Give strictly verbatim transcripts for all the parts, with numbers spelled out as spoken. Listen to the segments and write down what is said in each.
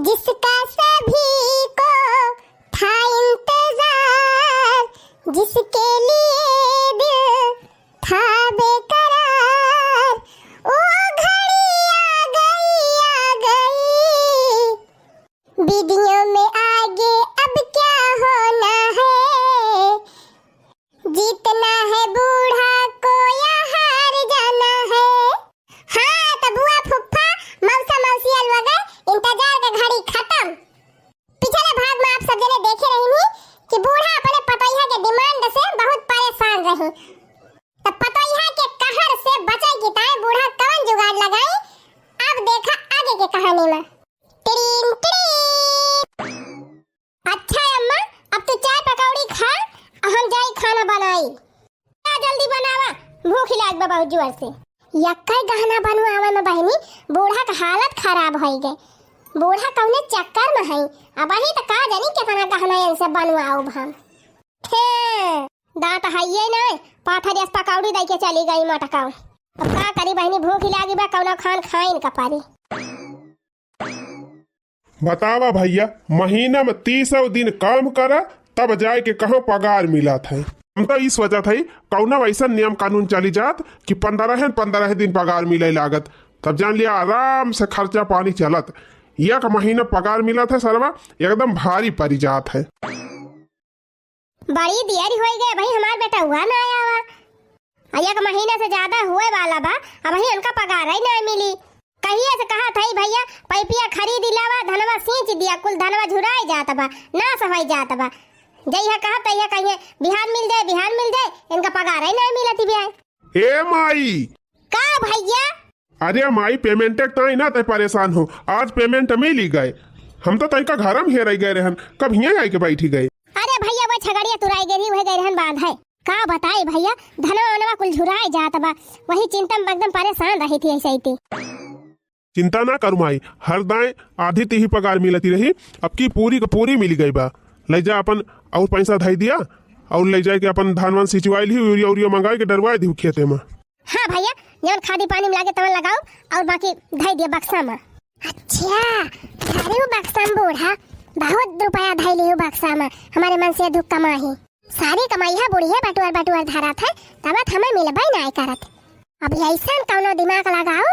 जिसका सभी को था इंतजार, जिसके लिए दिल था बेकरार, वो घड़ी आ गई, आ गई। बीडियों में आगे अब क्या होना है, जीतना है बूढ़ा को या हार जाना है। हाँ, त बुआ, फुफ्फा, मौसा, मौसिया लोग, इंतजार के घड़ी खतम। पिछले भाग में आप सब जने देखे रही कि बूढ़ा अपने पतोहिया के demand से बहुत परेशान रही। त पतोहिया के कहर से बचे की ताई बूढ़ा कवन जुगाड़ लगाई, अब देखा आगे के कहानी में। टिड़ीन टिड़ीन। अच्छा अम्मा, अब तू चाय पकौड़ी खा, हम जाई खाना बनाई। जा जल्दी बनावा, भूख लाग बा बहुत जोर से। यक्कै गहना बनवावे में बहिनी, बूढ़ा का हालत खराब होई गए। बूढ़ा कौने चक्कर में है, अब ही तो का जानी कितना गहना इनसे बनवाओ हम। थे, दांत हइये ना, पाथर जस पकौड़ी दई के चली गई मटकाऊ। अब का करी बहिनी, भूख लागी बा, कौनो खान खाइन का पारी। बतावा भैया, महीना में तीसौ दिन काम करा, तब जाए के कहाँ पगार मिलत है। हम तो ई सोचत हई, कौनो ऐसा नियम कानून चली जात कि पन्द्रह पन्द्रह दिन पगार मिले लागत, तब जान लिया आराम से खर्चा पानी चलत। एक महीना पगार मिलत है सरवा, एकदम भारी पड़ी जात है। बड़ी देरी होई गए भाई, हमार बेटउआ ना आया हुआ। आ एक महीना से ज्यादा हुए वाला बा, अबही उनका पगार ही ना मिली। कहिए से कहत हई भैया, पैपिया खरीद लावा, धनवा सींच दिया, कुल धनवा झुराई जात बा, नाश होई जात बा। जइहा कहब तइहा कहिए बिहान मिल जाए, बिहान मिल जाए, इनका पगार ही ना मिलत बिया। ए माई! का भैया? अरे माई, payment के ताई ना तै परेशान हो, आज payment मिली गए। हम तो तैका घर में हेराई गए रहन, कब हियां आई के बैठी गए। अरे भैया, वो छगड़िया तुराई गई रही, वह गए रहन बांध है। का बताई भैया, धनवा वनवा कुल झुराए जात बा, वही चिंता में एकदम परेशान रही थी ऐसे ही थी। चिंता ना करू माई, हर दाएं आधी तिही पगार मिलती रही, अब की पूरी के पूरी मिली गई बा। ले जा अपन और पैसा धई दिया, और ले जाए के अपन धान वान सिंचवाई ली, यूरिया उरिया मंगाए के डरवाए दी खेते में। हाँ भैया, जवन खादी पानी में लागे तवन लगाओ और बाकी धई दिया बक्सा में। अच्छा, सारे वो बक्सा में बूढ़ा बहुत रुपया धई ली बक्सा में, हमारे मन से दुख कमाही। सारी कमाई है बुढ़िया बटुअर बटुअर धरत है, तब हमें मिलबे नाय करत। अब ऐसन कौनो दिमाग लगाओ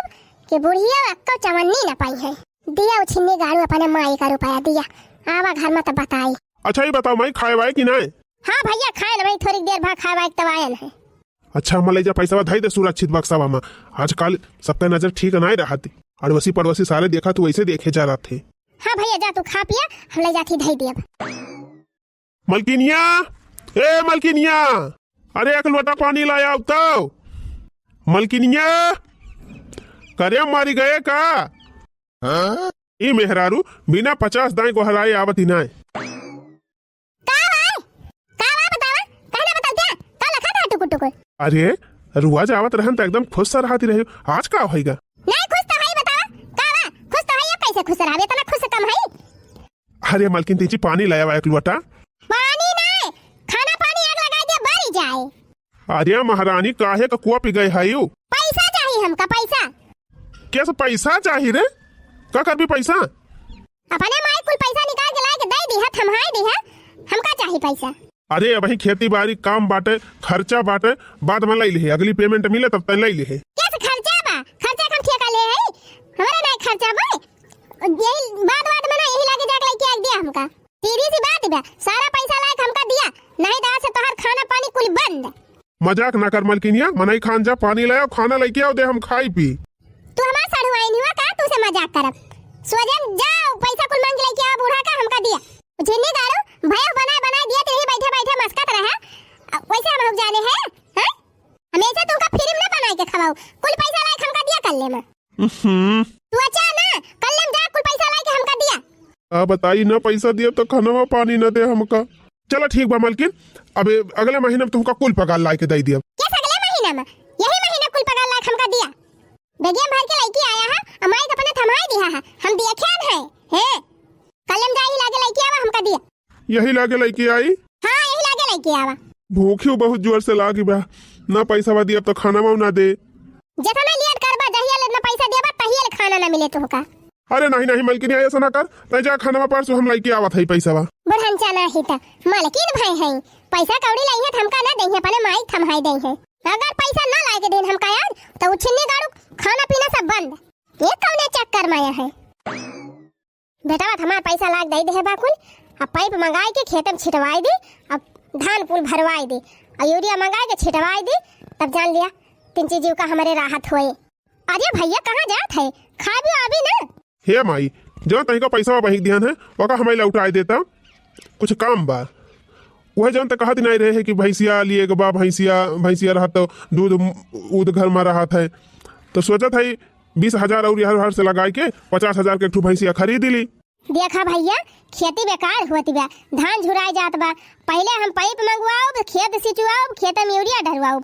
कि बुढ़िया अक्को चवन्नी न पाई है। दिया उछिन्नी गाड़ू अपने माई का रुपया दिया, आवा घर में तो बताई। अच्छा, ये बताओ माई, खाए वाए कि नाय? हाँ भैया, खाए न भाई, थोड़ी देर बाद खाए वाए तब आयन है। अच्छा, हम ले जा पैसा धई दे सुरक्षित बक्सावा में। आजकल सबका नजर ठीक नाय रहती, अड़वसी पड़वसी सारे देखा तू वैसे देखे जा रहा थे। हाँ भैया, जा तू खा पिया, हम ले जाती धई दिया। मलकिनिया, ए मलकिनिया, अरे एक लोटा पानी लाया तो। मलकिनिया, करे मारी गए का? हाँ? ई मेहरारू बिना पचास दाएं गोहराए आवत ही नाय। का भाई? का बा बतावा? कहना बताओ क्या? का लखा था टुकुर टुकुर? अरे, रुआ जावत रहन त एकदम खुश सा रहती रहे, आज का होइगा? नहीं खुश तो है, बतावा, का बा? खुश तो है, ये कैसे खुश रहा? इतना खुश कम है? अरे मलकिन, तीची पानी लाया एक लोटा। पानी ना, खाना पानी आग लगाई दे, बरी जाए। अरे महारानी, काहे का कुआ पी गए है यू? पैसा चाहिए हमका, पैसा। कैसे पैसा चाहिए रे? का करबी पैसा? अपने माई कुल पैसा निकाल के लाए के दे दिहा, थम्हाई दिहा, हमका चाहिए पैसा। अरे अबही खेती बाड़ी काम बाटे, खर्चा बाटे, बाद में लई लिहे, अगली payment मिले तब तक लई लिहे। कैसे खर्चा बा? खर्चा कम ठेका ले है, हमारा नहीं खर्चा बा। यही बात बात में ना, यही लागे जाके लेके आ दिया हमका। सीधी सी बात बा, सारा पैसा लायक हमका दिया, नहीं दादा से तोहार खाना पानी कुल बंद। मजाक ना कर मलकिनिया, मनई खान जा, पानी ले आओ, खाना लेके आओ, दे हम खाई पी। तू हमार सढ़ुआइन हुआ का, तू से मजाक करब? सोजन जा, पैसा कुल मांग लेके आ, बूढ़ा का हमका दिया। झिन्नी दारू, भैया बनाए बनाए दिया, तेरे बैठे बैठे मस्कत रहा। अ, वैसे हम लोग जाने हैं, हैं? हमेशा तुमका फ्री में ना बनाए के खवाओ, कुल पैसा लायक हमका दिया कर ले में। हम्म। तू अच्छा ना, कल लेम जा, कुल पैसा लाए के हमका दिया। आ बताई ना, पैसा दिया तो खनवा पानी ना दे हमका। चला ठीक बा मलकिन, अब अगले महीना में तुमका कुल पगार लाए के दे दिया। कैसे अगले महीना में? यही महीना कुल पगार लाए के हमका दिया। बेगिया भर के लइके आया है, अमाई के अपने थमाई दिया है, हम देखे न है। हे, कल लेम जा, यही लागे लइके आवा, हमका दिया। यही लागे लइके आई? हाँ, यही लागे लइके आवा। भूखियो बहुत जोर से लागी बा, ना पैसा बा दिया तो खाना ना दे। जितना लेट करबा, जहिया ले ना पैसा देबा, तहिया ले खाना ना मिले तोहका। अरे नहीं, नहीं, मलकिनिया, ऐसा ना कर, तै जा खाना में परसों हम लइके आवत है पैसा बा। बुढ़नचा नाही त, मलकिन भाई है, पैसा कौड़ी लइहे त हमका ना देइहे, अपने माई थम्हाई देइहे। अगर पैसा ना लाइके दिन हमका आज, त उ छिन्नी गाड़ू खाना पीना सब बंद। ये कौने चक्कर में आया है? बेटवा त हमार पैसा लाग दे दे बा कुल, अब पाइप मंगाई के खेत में छिटवाई दी, अब धान कुल भरवाई दी, और यूरिया मंगाई के छिटवाई दी, तब जान लिया तीन चीज का हमारे राहत होए। अरे भैया, कहाँ जात है? खाबी आबी ना। हे माई, जौन तनिका पैसा बहिक दिहन है, ओका हमें लौटाए देता, कुछ काम बा। वह जौन त कहत नहीं रहे है कि भैंसिया लिए के बा, भैंसिया, भैंसिया रहत तो दूध, दूध घर में रहत है, तो सोचत है बीस हजार और यहाँ से लगाए के पचास हजार के एक ठो भैंसिया खरीद ली। देखा भैया, खेती बेकार होत बा, धान झुराए जात बा। पहिले हम पाइप मंगवाउब, खेत सिंचवाउब, खेत में यूरिया डरवाउब,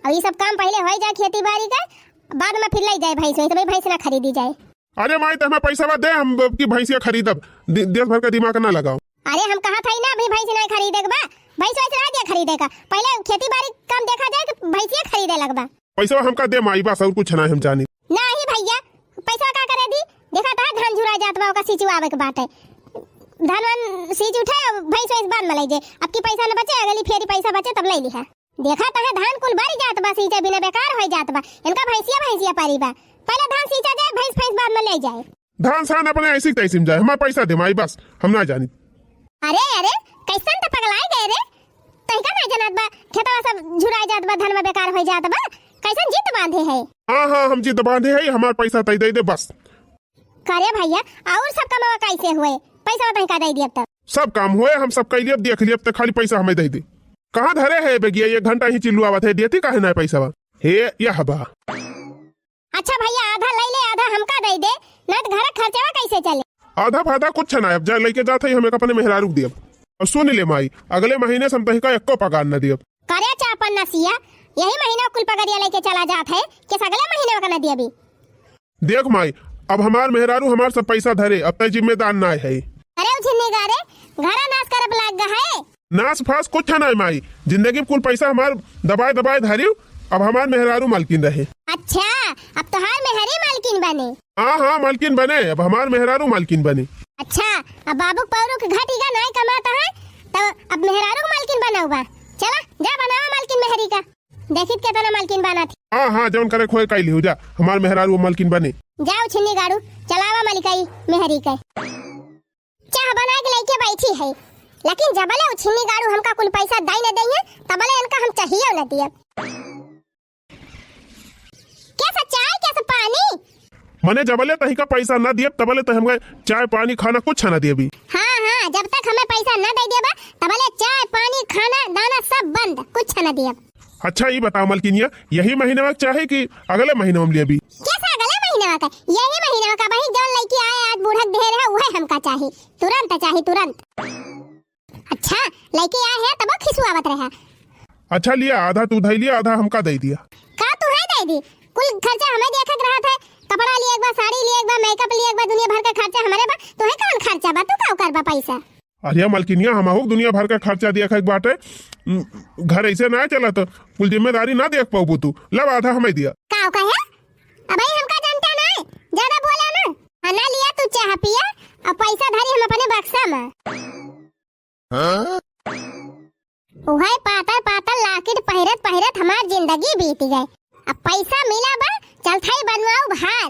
और ये सब काम पहिले होई जाए खेती बाड़ी का, बाद में फिर लई जाए भैंस, वही तो भैंस ना खरीदी जाए। अरे माई, त हमें पैसा दे, हम की भैंसिया खरीदब, दि-, देश भर का दिमाग ना लगाओ। अरे हम कहत हई ना, अभी भैंस नहीं खरीदे के बा, भैंस वैस ना दे खरीदे का, पहिले खेती बाड़ी काम देखा जाए कि भैंसिया खरीदे लगबा। पैसा हमका दे माई, बस और कुछ नहीं हम जानी। नहीं भैया, पैसा का करे दी? देखा त धान झुरा जात बा, ओका सींचवावे के बाटे। धान वान सींच उठे, भैंस वैस बाद में ले जाए। अब की पैसा न बचे, अगली फेरी पैसा बचे तब ले लिहा। देखा त धान कुल बरी जात बा, सींचे बिना बेकार होई जात बा। इनका भैंसिया, भैंसिया परी बा। पहिले धान सींचा जाए, भैंस, भैंस बाद में ले जाए। धान सान अपने ऐसी तैसी में जाए, हमार पैसा दे माई, बस हम ना जानी। अरे, अरे, कैसन त पगलाए गए रे? तहिका नहीं जानत बा, खेतवा सब झुराए जात बा, धनवा बेकार होई जात बा, कैसन जिद बांधे है? हाँ, हाँ, हम जिद बांधे है, हमार पैसा तय दे दे बस। करे भैया, और सब कमवा कैसे हुए? पैसा तहिका दे दियब तब। सब काम हुए, हम सब कई लियब, देख लियब, त खाली पैसा हमें दे दे। कहाँ धरे है बेगिया, एक घंटा ही चिल्लुआवत है, देती काहे ना पैसा बा? हे, यह बा। अच्छा भैया, आधा ले ले, आधा हमका दे दे, ना तो घर खर्चवा कैसे चले? आधा फाधा कुछ ना, अब जा लेके जात है, हम एक अपने मेहरारू के दियब। और सुन ले माई, अगले महीने से हम तहिका एको पगार न दियब। करे चापन नसिया, यही महीना कुल पगरिया लेके चला जात है, किस अगले महीने का न दियबी? देख माई, अब हमार मेहरारू हमार सब पैसा धरे, अब तय जिम्मेदार ना है। अरे उछिन्नी गारे, घरा नाश करब लाग गा है। नाश फाश कुछ है नहीं माई, जिंदगी में कुल पैसा हमार दबाए दबाए धरियो, अब हमार मेहरारू मालकिन रहे। अच्छा, अब तोहार मेहरी मालकिन बने? हाँ, हाँ, मालकिन बने, अब हमार मेहरारू मालकिन बने। अच्छा, अब बाबू के पौरू के घटी का नाई कमाता है, तो अब मेहरारू के मालकिन बना हुआ। चला, जा बनावा मालकिन मेहरी का, देखित केतना मालकिन बना थी। हाँ, हाँ, जौन करे खोए काई लिहू जा, हमार मेहरारू मालकिन बने। जा उछिन्नी गाड़ू, चलावा मलिकाई मेहरी के। चाह बना के लेके बैठी है, लेकिन जबले उछिन्नी गाड़ू हमका कुल पैसा दई न देइहे, तबले इनका हम चाहिए न दियब। कैसा चाय, कैसा पानी? मने जबले तहिका पैसा न दियब, तबले तो हमका चाय, पानी, खाना कुछ न दियबी। हाँ, हाँ, जब तक हमें पैसा न दे दियबा, तबले चाय, पानी, खाना, दाना सब बंद, कुछ न दियब। अच्छा, ई बताओ मलकिनिया, यही महीने में चाहे कि अगले महीने में लेबी? कैसा अगले महीने में का? यही महीने में का भाई, जौन लइकी आए आज बूढ़क ढेर है, वह हमका चाही, तुरंत चाही, तुरंत। अच्छा, लइकी आए है तब खिसुआवत रहे। अच्छा लिया, आधा तू धई लिया, आधा हमका दे दिया। का तू है दे दी? कुल खर्चा हमें देखत रहत है, कपड़ा लिए एक बार, साड़ी लिए एक बार, मेकअप लिए एक बार, दुनिया भर का खर्चा हमारे बा, तू है कौन खर्चा बा, तू का करबा पैसा? अरे मलकिनिया, हमहू के दुनिया भर का खर्चा दिया खाए के बाटे। उम, घर ऐसे ना चलत, कुल जिम्मेदारी ना देख पाबू तू। लब आधा हमें दिया। का कहे? अबे हमका जानता ना, ज्यादा बोला ना। आ ना लिया तू चाह पिया, अब पैसा धरी हम अपने बक्सा में। हाँ? उहे पातर पातर लाकिट पहिरत पहिरत हमार जिंदगी बीत गए। अब पैसा मिला बा, चलथई बनवाऊ भार।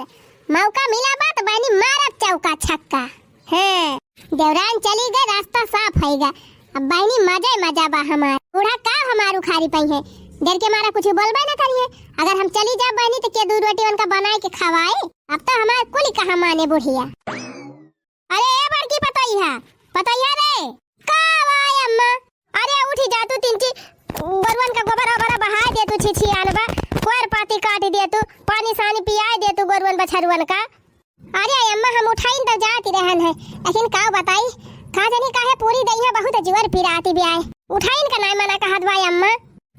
मौका मिला बा त बहनी मारब चौका छक्का। हाँ, देवरान चली गए, रास्ता साफ होइगा। अब बहनी मजे मजा बा हमार। बूढ़ा का हमार उखारी पइहे, डर के मारा कुछ बोलबे न करिहे। अगर हम चली जाब बहनी त के दू रोटी उनका बनाए के खवाए। अब तो हमार कुल कहा माने बुढ़िया। अरे ए बड़की पतोहिया, पतोहिया रे। का बा अम्मा? अरे उठी जा तू, तिनची गोरुअन का गोबर ओबर बहाए दे तू, छिछियान बा, कोर पाती काट दे तू, पानी सानी पियाए दे तू गोरुअन बछरुअन का। अरे अम्मा हम उठाइन त जात रहन है, लेकिन का बताई, का जानी काहे पूरी दहिया बहुत जोर पिराती बा। उठाइन का नाय मना कहत बा अम्मा।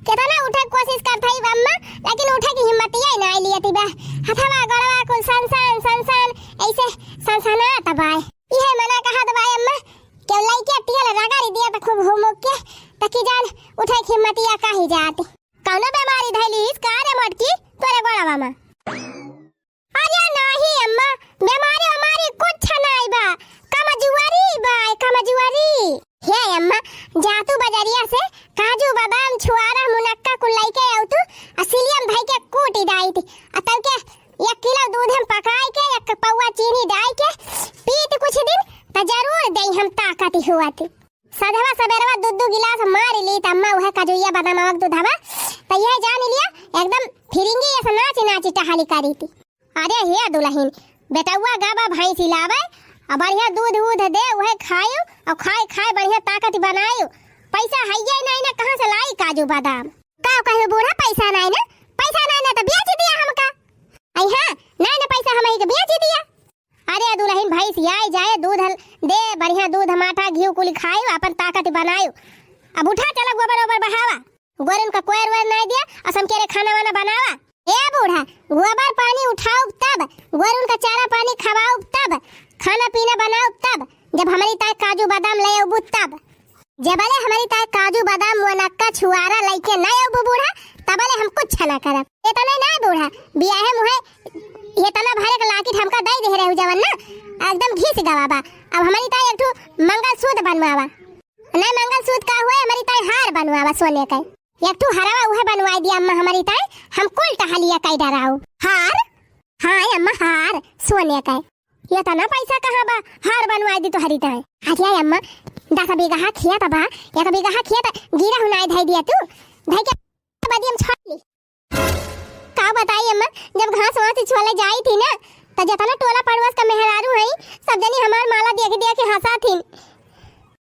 केतना उठे के कोशिश करत हई अम्मा, लेकिन उठे की हिम्मतिया ही नाय लियत बा। हथवा गोड़वा कुल सनसन सनसन ऐसे सनसनात बा। इहे मना कहत बा अम्मा, केहू लइके तेल रगड़ी दिया त खूब हुमुक के, त की जान उठे की हिम्मतिया काहे जात। कौनो बेमारी धइली इस का रे मोटकी तोरे गोड़वा में? अरे नाही अम्मा, बेमारी उमारी कुछ नाई बा, कमजुआरी बा, कमजुआरी। हे अम्मा, जा तू बजरिया से काजू, बादाम, छुआरा, मुनक्का कुल लइके आउ तू, आ सिलियम धइ के कूटी डाई थी, आ तब के एक किलो दूध हम पकाई के, एक पौवा चीनी डाई के, पीत कुछ दिन, त जरूर देई हम ताकत हुआ थी। सधवा सबेरवा दू दू गिलास मार ली, त अम्मा उहे काजुइया बादाम आवक दूधवा, त यह जान लिया, एकदम फिरिंगी ऐसे नाची नाची टहली करी थी। अरे हे दुलहिन, बेटउआ गवा भैंसी लावे, आ बढ़िया दूध ऊध दे, उहे खायु, अउर खाए खाए बढ़िया ताकत बनायु। पैसा हइये नाई ना, कहाँ से लाई काजू बादाम? का कहू बूढ़ा, पैसा नाई ना, पैसा नाई ना त बेच दिया हमका। आई हाँ, नाई ना पैसा हमही के बेच दिया। अरे दुलहिन भैंसी आए जाए, दूध हल दे, बढ़िया दूध माठा घीव कुल खायु, अपन ताकत बनायु। अब उठा चला गोबर ओबर बहावा। गोरुन का कोयर वोयर नाई दिया, असम के रे खाना वाना बनावा। ए बूढ़ा, गोबर पानी उठाउब तब, गोरुन का चारा पानी खवाउब तब, खाना पीना बनाउब तब, जब हमरी ताई काजू बादाम ले अउबू तब। जबले हमरी ताई काजू बादाम मुनक्का छुआरा लइके नाई अउबू बूढ़ा, तबले हम कुछ ना करब। एतने नाई बूढ़ा, बियाहे मुहे एतना भरे के लाकिट हमका दई दे रहे जवन ना, एकदम घिस गवा बा। अब हमरी ताई एक ठो मंगलसूत्र बनवावा। नाई मंगलसूत्र का हुए, हमरी ताई हार बनवावा सोने का। एक ठो हरवा उहे बनवाई दिया अम्मा हमरी ताई, हम कुल टहलिया कई डराऊ। हार? हाँ ए अम्मा, हार सोने का। एतना पैसा कहाँ बा, हार बनवाई दी तोहरी ताई? अरे अम्मा, दस बीघा खेत बा, एक बीघा खेत गिरा हुनाई धई दिया तू, धई के बदियम छोड़ ली। का बताई अम्मा, जब घास वास छोले जाई थी ना, त जतना टोला पड़ोस का मेहरारू हई, सब जनी हमार माला देख देख के हंसा थीन।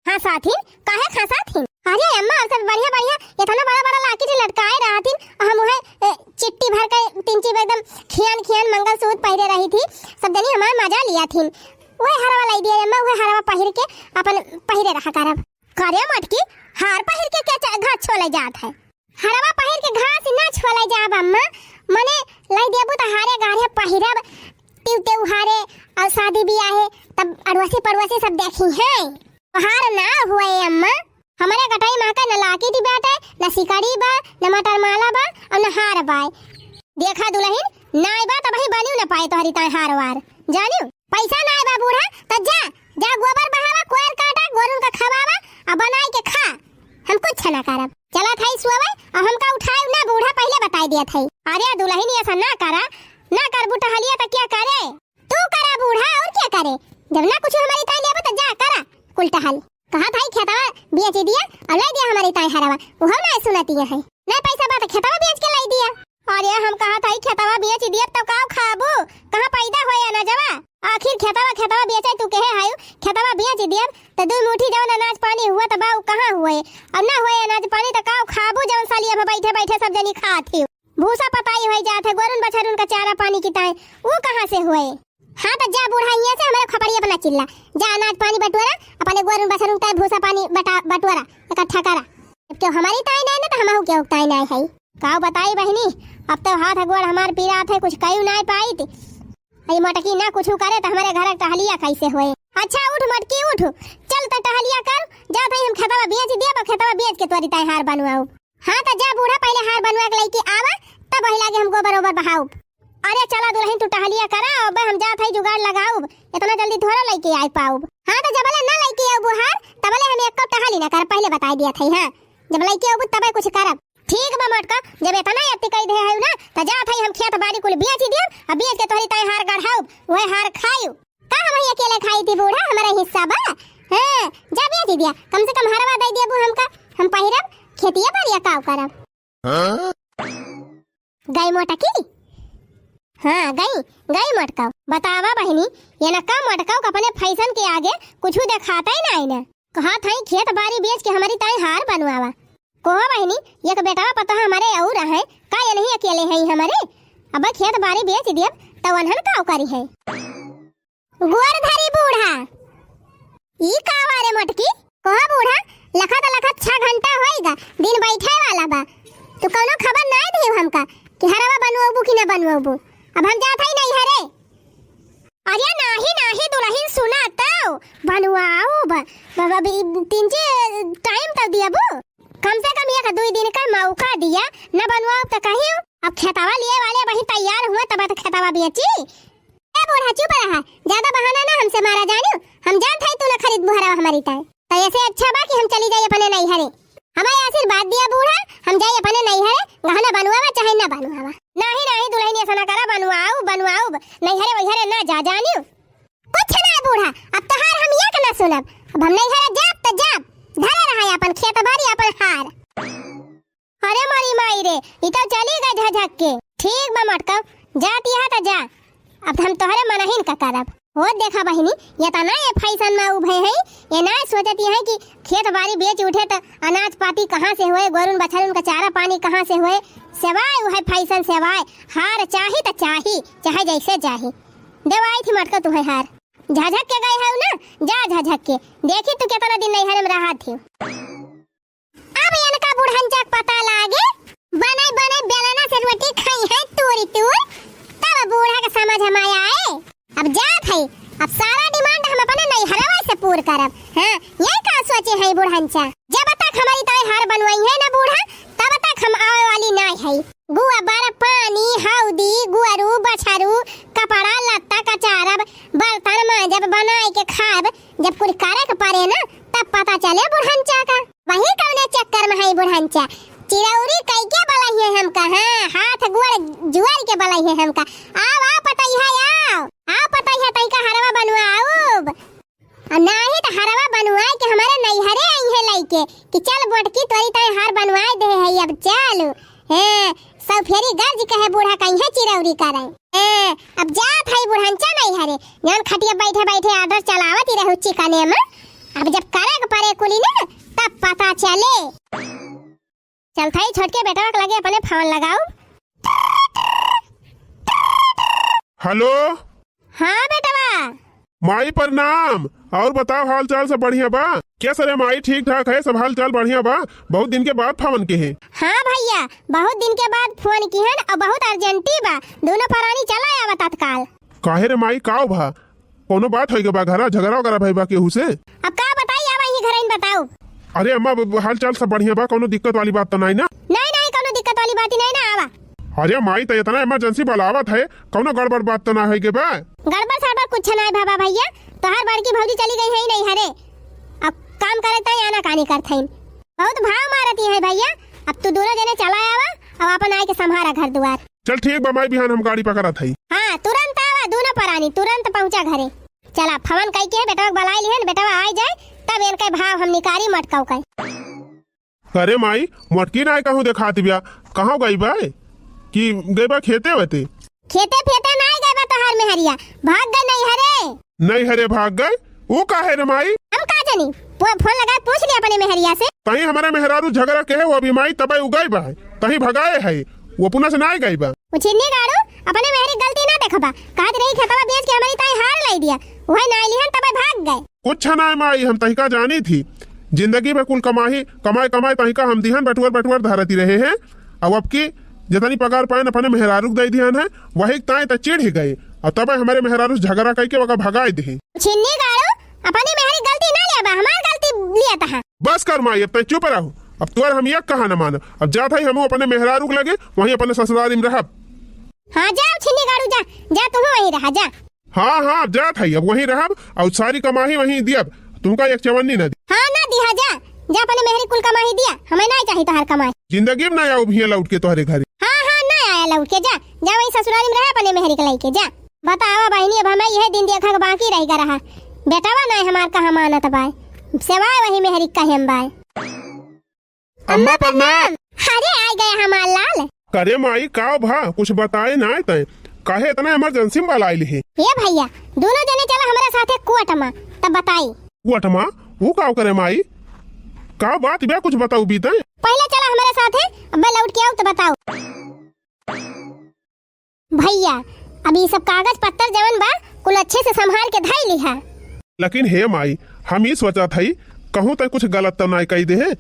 हंसा थीन? काहे हंसा थीन? अरे अम्मा, सब बढ़िया बढ़िया इतना बड़ा बड़ा लाकिट लटकाए रहा थीन, हम उहे, ए, चिट्टी भर के तीन चीज एकदम खियान खियान मंगलसूत्र पहिरे रही थी, सब जनी हमार मजा लिया थीन। उहे हरवा लाई दिया अम्मा, उहे हरवा पहिर के अपन पहिरे रहा करब। करे मटकी, हार पहिर के क्या च-, घास छोले जात है? हरवा पहिर के घास ना छोले जाब अम्मा, मने लाई देबू त हारे गारे पहिरब, तिउ तेउहारे अउर शादी बियाहे, तब अड़ोसी पड़ोसी सब देखी हैं। हार ना हुए अम्मा, हमरे गटई मा का न लाकिट बाटे, न सिकड़ी बा, न मटरमाला बा, अउर न हार बाय। देखा दुलहिन, नाई बा तबही बनिउ न पाए तोहरी ताई हार वार, जानिउ? पैसा नाई बा बूढ़ा, त जा, जा गोबर बहावा, कोयर काटा, गोरुन का खवावा, आ बनाई के खा। हम कुछ ना करब। चला थाई सोवे, अउर हमका उठाए ना बूढ़ा, पहिले बताई दिया थाई। अरे दुलहिन, ऐसा ना करा, ना करबू टहलिया त क्या करे? तू करा बूढ़ा, अउर क्या करे? जब ना कुछ हमरी ताई लेबू त जा करा कुल टहल। कहा थाई खेतवा बेच दिया अउर लाई दिया हमरी ताई हरवा, उहो ना सुनती है। ना पैसा बा त खेतवा बेच के लाई दिया। अरे हम कहा थाई खेतवा बेच दिया तब का खाबू? कहाँ पैदा होए अनाजवा? आखिर खेतवा, खेतवा बेचे तू कहे हायू, खेतवा बेच दिया त दू मुट्ठी जवन अनाज पानी हुआ त बा उ कहाँ हुए? अब ना हुए अनाज पानी त का खाबू जवन साली अब बैठे बैठे सब जनी खात ही? भूसा पताई होई जात है, गोरुन बछरुन का चारा पानी की ताई, ऊ कहाँ से होए? हाँ, त जा बूढ़ा, हियाँ से हमरे खपड़िया पर ना चिल्ला। जा अनाज पानी बटोरा, अपने गोरुन बछरुन ताई भूसा पानी बटा-, बटोरा, इकट्ठा करा। जब केहू हमरी ताई नाई ना, त हमहू केहू ताई नाई है। काऊ बताई बहिनी, अब तो हाथ गोड़ हमार पीरात है, कुछ कयू नाई पाइत। ई मटकी ना कुछ करे, त हमरे घर टहलिया कैसे होए? अच्छा, उठ मटकी, उठ, चल त टहलिया कर, जा भाई हम खेतवा बेच दिया, खेतवा बेच के तोरी ताई हार बनवाऊ। हाँ, त जा बूढ़ा, पहिले हार बनवा के लइके आवा, तब वही लागे हम गोबर ओबर बहाउब। अरे चला दुलहिन, तू टहलिया करा, अब हम जात हई जुगाड़ लगाउब, इतना जल्दी थोड़ा लइके आइ पाउब। हाँ, त जबले ना लइके अउबू हार, तबले हम एक टहली ना करब, पहिले बताइ दिया थई। हाँ, जब लइके अउबू तबे कुछ करब। ठीक बा मोटका, जब इतना अति कइ दे है ना, त जात हई हम खेत बाड़ी कुल बेच दियब, अब बेच के तोहरी ताई हार गढ़ाउब, वह हार खाइब। का हम ही अकेले खाई थी बूढ़ा, हमारा हिस्सा बा? हाँ, जा बेच दिया, कम से कम हरवा दे दिया बू हमका, हम पहिरब, खेतिया बाड़िया काव करब। हाँ? गई मोटकी? हाँ, गई, गई मोटका। बतावा बहिनी, ये ना का मोटका का अपने फैशन के आगे कुछ देखाता ही नहीं ना। कहा था खेत बाड़ी बेच के हमारी ताई हार बनवावा। कोहो बहिनी, एक बेटवा पतोह हमारे अउर है, का ये नहीं अकेले हैं हमारे? अब खेत बाड़ी बेच दियब, त वनहन काव करी है? गोर धरी बूढ़ा। ई का बा रे मोटकी? कहो बूढ़ा, लखत लखत छह घंटा होइगा, दिन बैठे वाला बा। तू कौनो खबर नाई दियो हमका कि हरवा बनवाबू कि ना बनवाबू। अब हम जात हई नैहरे। अरे नाही, नाही दुलहिन, सुना तो, बनवाउब। बाबा, बी-, तीन ची टाइम तो दियाबू। कम से कम एक दुई दिन का मौका दिया, न बनवाउब त कहियो। अब खेतवा लिए वाले वही तैयार हुआ, तब तो खेतवा बेची। ए बूढ़ा, चुप रहा, ज्यादा बहाना ना हमसे मारा जानियो। हम जानत हई तू ना खरीदबू हरवा हमरी ताई। तो ऐसे अच्छा बा कि हम चली जाई अपने नैहरे। हमें आशीर्वाद दिया बूढ़ा, हम जाई अपने नैहरे, गहना बनवावा चाहे ना बनवावा। नाही, नाही दुल्हन, ऐसा ना करा, बनवाऊ, बनवाऊ, नैहरे वैहरे ना जा जानियो। कुछ ना बूढ़ा, अब तोहार हम एक ना सुनब, अब हम नैहरे जाब त जाब, धरे रहा अपन खेत बारी अपन हार। अरे मोरी माई रे, ई तो चली गए झझक के। ठीक बा मटकऊ, जाती है त जा, अब हम तोहरे मनहिन का करब। हो देखा बहिनी, ये तना ये फैशन में उभे हैं, ये ना सोचती हैं कि खेत बारी बेच उठे त अनाज पाती कहाँ से होए, गोरुन बछरुन का चारा पानी कहाँ से होए। सेवाय उहे फैशन सेवाय, हार चाही त चाही, चाहे जैसे चाही। देवाई थी मटका तुहे हार। झझक के गए है ना, जा झझक के, देखी तू कितना दिन नैहरे में रहा थी। अब इनका बुढ़न जग पता लागे, बने बने बेलना से रोटी खाई है तूरी तूर, तब बूढ़ा के समझ में आए। अब जात है, अब सारा demand हम अपने नैहरवा से पूर करब। हाँ, ये का सोचे है बुढ़नचा? जब तक हमारी ताई हार बनवाई है ना बूढ़ा, तब तक हम आवे वाली ना है। गुआ बर पानी, हौदी, गुअरू, बछरू, कपड़ा लत्ता, कचारब, बर्तन मांजब, बनाए के खाब, जब कुछ करे के पड़े ना, तब पता चले बुढ़नचा का। वही कौने चक्कर में है बुढ़नचा, चिरौरी कई के बलहिए हमका, हाँ, हाथ गोड़ जुआर के बलहिए हमका। आव, आव पतैया, आव, आव पतैया, तैका हरवा बनवा आउब। आ नाही त हरवा बनवाए के हमारे नैहरे अइहे लइके कि चल मोटकी तोरी ताई हार बनवाए दे है, अब चल। हैं, सब फेरी गर्ज कहे बूढ़ा कहीं है चिरौरी करे। हैं, अब जात है बुढ़नचा नैहरे, जौन खटिया बैठे बैठे order चलावत ही रहू चिकने में। अब जब करे के पड़े कुली ना, तब पता चले। चल थाई छोटके बेटवा के लगे अपने फोन लगाऊ। हेलो। हाँ बेटवा। माई प्रणाम। और बताओ, हाल चाल सब बढ़िया बा? कैसे रे माई, ठीक ठाक है सब, हाल चाल बढ़िया बा? बहुत दिन के बाद फोन के है। हाँ भैया, बहुत दिन के बाद फोन किहन और बहुत अर्जेंटी बा, दोनों परानी चला आवा तत्काल। काहे रे माई, काव भा? कौनो बात होई के बा घरा, झगड़ा वगैरह भई बा केहू से? अब का बताई, आवा यही घरइन बताओ। अरे अम्मा, ब-, हाल चाल सब बढ़िया बा, कौनो दिक्कत वाली बात तो नाई ना? नाई, नाई, कौनो दिक्कत वाली बात ही नाई ना, आवा। अरे माई, तो इतना emergency बुलावत है, कौनो गड़बड़ बात तो ना होई के बा? गड़बड़ सड़बड़ कुछ नाई बाबा भैया, तोहार बड़की भौजी चली गई है नैहरे, अब काम करे ताई आनाकानी करत हईन, बहुत भाव मारत ही है भैया। अब तू दोनों जने चला आवा, अब अपन आए के संभारा घर दुआर। चल ठीक बा माई, बिहान हम गाड़ी पकड़त हई। हाँ, तुरंत आवा दोनों परानी, तुरंत पहुँचा घरे। चला, फोन कई के बेटवा के बुलाई लिहन, बेटवा आई जाए, तब इनके भाव हम निकारी मटकाऊ के। अरे माई, मोटकी नाय कहूँ देखात बिया, कहाँ गई बा? कि गई बा खेते वेते? खेते फेते नाय गई बा तोहार मेहरिया, भाग गई नैहरे। नैहरे भाग गई? ऊ काहे रे माई? हम का जानी, वो फोन लगा पूछ लिया अपने मेहरिया से। तहीं हमारे मेहरारू झगड़ा के है, वो अभी माई तबे उ गई बा, तहीं भगाए है, वो पुनः से नाय गई बा। वो छिन्नी गाड़ू, अपने मेहरी गलती ना देखबा, कहत रही खेतवा बेच के हमारी ताई हार लाई दिया, वही नाय लिहन तबे भाग गए। कुछ ना माई, हम तहिका जानी थी, जिंदगी में कुल कमाई, कमाए, कमाए तहिका हम दिहन बटुअर, बटुअर धरती रहे हैं। अब, अब की जितनी पगार पाएन अपने मेहरारू के दे दिहन है, वही ताई त चिढ़ ही गए। और तब हमारे मेहरारू से झगड़ा करके वका भगाए दिही। छिन्नी गाड़ू, अपनी मेहरी गलती ना लिया बा, हमार गलती लिया तहा। बस कर माई, अब तय चुप रहो। अब तोर हम एक कहा न मानब। अब जात है हम अपने मेहरारू के लगे, वहीं अपने ससुरारी में रहब। हाँ, जा छिन्नी गाड़ू, जा, जा, तुम वहीं रहा, जा। हाँ, हाँ, अब जात है, अब वहीं रहब, और सारी कमाही वहीं दियब, तुमका एक चवन्नी न दी। हाँ, ना दिहा, जा, जा अपने मेहरी कुल कमाही दिया, हमें ना चाही तोहार कमाई। जिंदगी में ना आउब हियां लौट के तोहरे घरे। हाँ, हाँ, ना आया लौट के, जा, जा वहीं ससुरारी में रहे अपने मेहरी के लइके, जा। बतावा बहिनी, अब हमें यह दिन देखा के बाकी रह गया रहा, बेटवा ना हमार कहा मानत बाय, सेवाय वही मेहरी कहे में बाय। अम्मा प्रणाम। अरे आ गया हमार लाल। करे माई, का भा? कुछ बताए नाय तय, काहे इतना emergency में बुलाइल है? ए भैया, दोनों जने चला हमारे साथे कोर्ट में, तब बताई। कोर्ट में? वो का करे माई? का बात बा, कुछ बताऊ बीते? पहले चला हमारे साथे, अब मैं लौट के आऊ तो बताऊ। भैया, अब ई सब कागज पत्तर जवन बा, कुल अच्छे से संभाल के धई लिहा। लेकिन हे माई, हम ई सोचत हई, कहूँ तय कुछ गलत तो नाय कई दे है?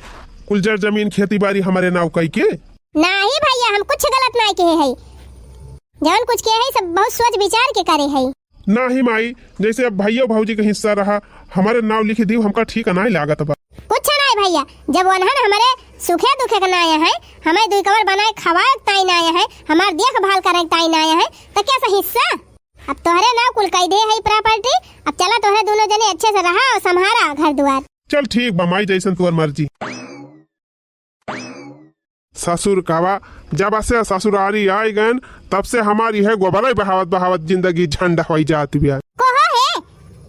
कुल जर जमीन खेती बारी हमारे नाव कई के? नाही भैया, हम कुछ गलत नाय कहे हई। जवन कुछ कहे हई, सब बहुत सोच विचार के करे हई। नाही माई, जैसे अब भैया भौजी के हिस्सा रहा, हमारे नाव लिख दी, हमका ठीक नाय लागत बा। कुछ नाय भइया, जब ओनहन हमरे सुखे दुखे के नाय है, हमें दुई कवर बनाए खवाए के ताई नाय है, हमार देखभाल करे के ताई नाय है, त कैसा हिस्सा? अब तोहरे नाव कुल कई दे है property। अब चला तोहरे दुनो जने अच्छे से रहा और संभारा घर दुआर। चल ठीक बा माई, जैसन तोर मर्जी। ससुर कावा, जब से ससुरारी आइ गएन, तब से हमारी है गोबरे बहावत बहावत जिंदगी झंड होइ जात बिया। कोहो हे,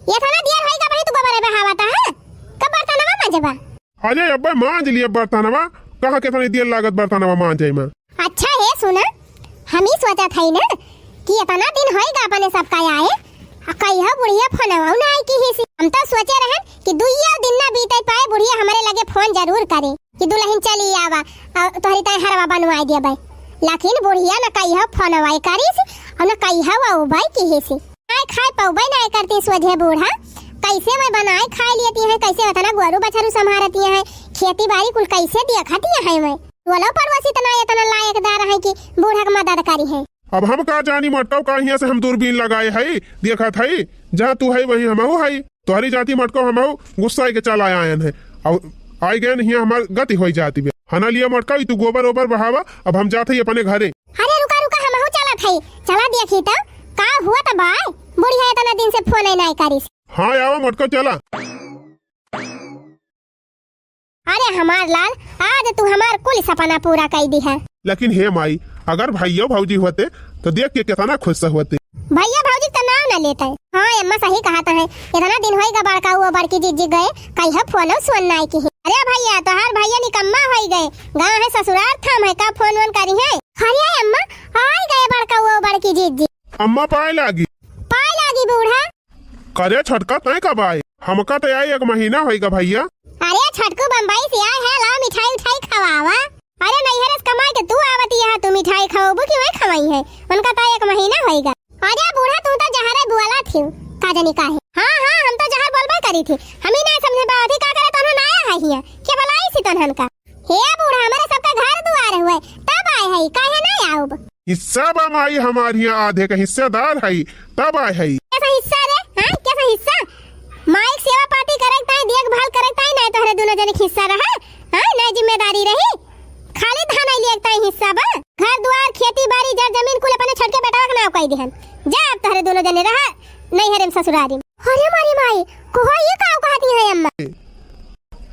ये थाना दियर होई का बही तू गोबरे बहावत है? कब बर्तनवा मांजबा? अरे अब्बे मांज लिए बर्तनवा, कहाँ के तनी देर लागत बर्तनवा मांजे में। अच्छा हे सुना, हम ही सोचत हई ना कि इतना दिन होई गा अपने सबका आए, आ कहियो बुढ़िया फोनवा ना आई किहिसी। हम तो सोचे रहन कि दुइया दिन ना बीते पाए बुढ़िया हमरे लगे फोन जरूर करे कि दुल्हन चली आवा, आ तोहरी ताई हरवा बनवाए देबे। लेकिन बुढ़िया ना कहियो फोनवा करिस, और ना कहियो आउबे किहिसी। बनाए खाए पउबे नाय करती सोझे बूढ़ा, कैसे मैं बनाए खाए लेती हैं, कैसे उतना गोरू बछरू संभारती हैं, खेती बाड़ी कुल कैसे देखती हैं मैं। टोलो पड़ोसी तना इतना लायकदार हैं कि बूढ़ा के मदद करी हैं। अब हम का जानी मटकऊ का हियाँ से हम दूरबीन लगाए हई, देखत हई, जहाँ तू है वहीं हमहू हई। तोहरी जाति मटकऊ हमहू गुस्सा के चला आयन है, और आई गए हियाँ हमार गति होई जाती बे। हना लिया मटकऊ, तू गोबर ओबर बहावा, अब हम जात हई अपने घरे। अरे रुका, रुका, हमहू चलत हई। चला देखी त का हुआ त बाय। बुढ़िया इतना दिन से फोन नाय करिस। हाँ, आवा मोटका, चला। अरे हमार लाल, आज तू हमार कुल सपना पूरा कई दिहा। लेकिन हे माई, अगर भइया भौजी होते तो देख के कितना खुश होते। भइया भौजी तो नाव न लेते। हाँ अम्मा सही कहत है, इतना दिन होई गा बड़का हुआ बड़की जीजी गए, कहियो फोनो सोन नाय की। अरे भइया, तोहार भइया निकम्मा होई गए, गाँव है ससुरार थाम है, का फोन वोन करी है? अरे अम्मा, आई गए बड़का हुआ बड़की जीजी। अम्मा पाए लागी। पाए लागी बूढ़ा। करे छोटका, तैं कब आए? हमका तो आई एक महीना होई गा भइया। अरे छोटकू बम्बई से आए है, लाओ मिठाई उठाई खवावा। अरे नैहरे से कमाई के तू आवती है, तू मिठाई खवाबू कि वही खवाई है? उनका तो एक महीना होई गा। अरे बूढ़ा, तू तो जहरे बुआला थी, का जानी काहे। हाँ, हाँ, हम तो जहर बोलबे करी थी, हम ही ना समझे पावत थी का करे, तोहन ना आया है हियाँ, के बुलाई सी तोहन का? हे बूढ़ा, हमारे सबका घर दुआर हुए, तब आए है, काहे ना आउब? हिस्सा बा माई, हमार हियाँ आधे का हिस्सेदार है, तब आए है। कैसा हिस्सा रे? हाँ, कैसा हिस्सा? माई के सेवा पाती करे ताई, देखभाल करे ताई, ना तोहरे दोनों जने के हिस्सा रहा, हाँ, ना जिम्मेदारी रही, खाली धान आई लिए ताई हिस्सा बा। घर दुआर, खेती बाड़ी, जर जमीन कुल अपने छोटके बेटवा के नाव कई दिहन। जा अब तोहरे दोनों जने रहा नैहरे में ससुरारी में। अरे मारी माई, कोहो ये का कहती है अम्मा?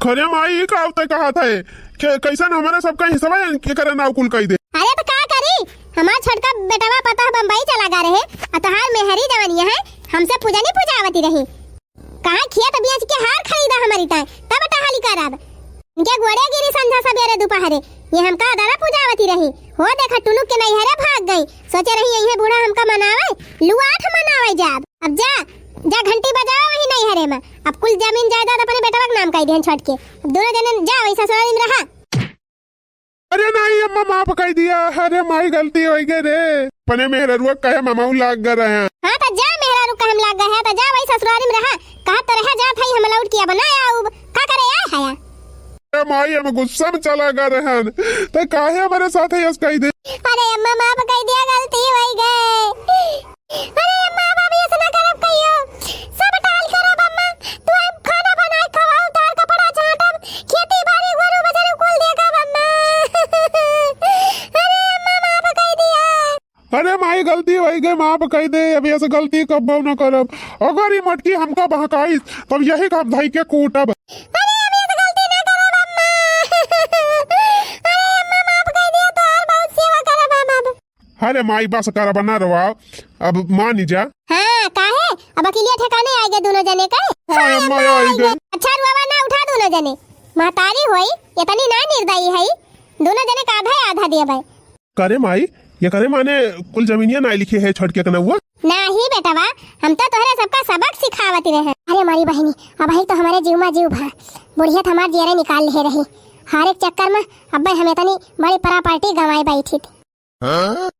खरे माई, ई का होते कहत है? के, कैसन हमारे सबका हिस्सा के करे नाव कुल कई दे? अरे तो का करी, हमार छोटका बेटवा पता बम्बई चला गा रहे, आ तोहार मेहरी जवनिया है, हमसे पूजा नहीं पूजावती रही। कहाँ खेत बेच के हार खरीदा हमारी ताई, तब टहली करब। इनके गोड़े गिरी संझा सबेरे दोपहरे, ये हमका दरा पूजावती रही। हो देखा टुनुक के नैहरे भाग गई, सोचे रही यही बूढ़ा हमका मनावे, लुआठ मनावे जाब। अब जा, जा घंटी बजावा वही नैहरे में। अब कुल जमीन जायदाद अपने बेटवा के नाम कई दिहन छोटके। अब दोनों जने जा वही ससुराल में रहा। अरे नहीं अम्मा, माफ कई दिया। अरे माई, गलती होई गई रे। अपने मेहररुआ कहे ममाऊ लाग गए रहे हैं। हाँ तो जा मेहरारू कहे हम लाग गए हैं, तो जा वही ससुराल में रहा। कहा तो रहा जात है हम लौट के अब ना आउब। का करे आए है? अरे माई, हम गुस्सा में चला गए रहन, तो काहे हमारे साथ है यस कही दे। अरे अम्मा, माफ कई दिया, गलती होई गए। अरे अम्मा, अब हम ऐसा ना करब कहियो। सब टाल करब अम्मा। तू अब खाना बनाए, खवाओ, तार कपड़ा झांटब, खेती बाड़ी, गोरू बछरू कुल देखब अम्मा। अरे अम्मा, माफ कई दिया। अरे माई, गलती होई गई, माफ कई दे, अब ऐसे गलती कब्बो न करब। अगर ई मटकी हमका बहकाइस, तब यही का हम धई के कूटब। अरे हम ऐसे गलती ना करब अम्मा। अरे अम्मा, माफ कई दिया, तोहार बहुत सेवा करब हम अब। अरे माई, बस करब ना रोवाओ, अब मानी जा। हाँ, काहे? अब अकेलिया ठिकाने आइ गए दोनों जने का। हाँ, अम्मा, आइ गए। अच्छा, रुआवा ना उठा दोनों जने। महतारी होई, इतनी ना निर्दयी है, दोनों जने का आधा आधा देबे। करे माई, ये करे माने कुल जमीनिया ना लिखे है छोटके कनउआ? नाही बेटवा, हम तो तोहरे सबका सबक सिखावत रहे। अरे मारी बहिनी, अब ही तो हमारे जीव मा जीव भा, बुढ़िया तो हमार जियरे निकाल ले रही। हर एक चक्कर में अब हम इतनी बड़ी प्रॉपर्टी गंवाए बैठी थी। हाँ?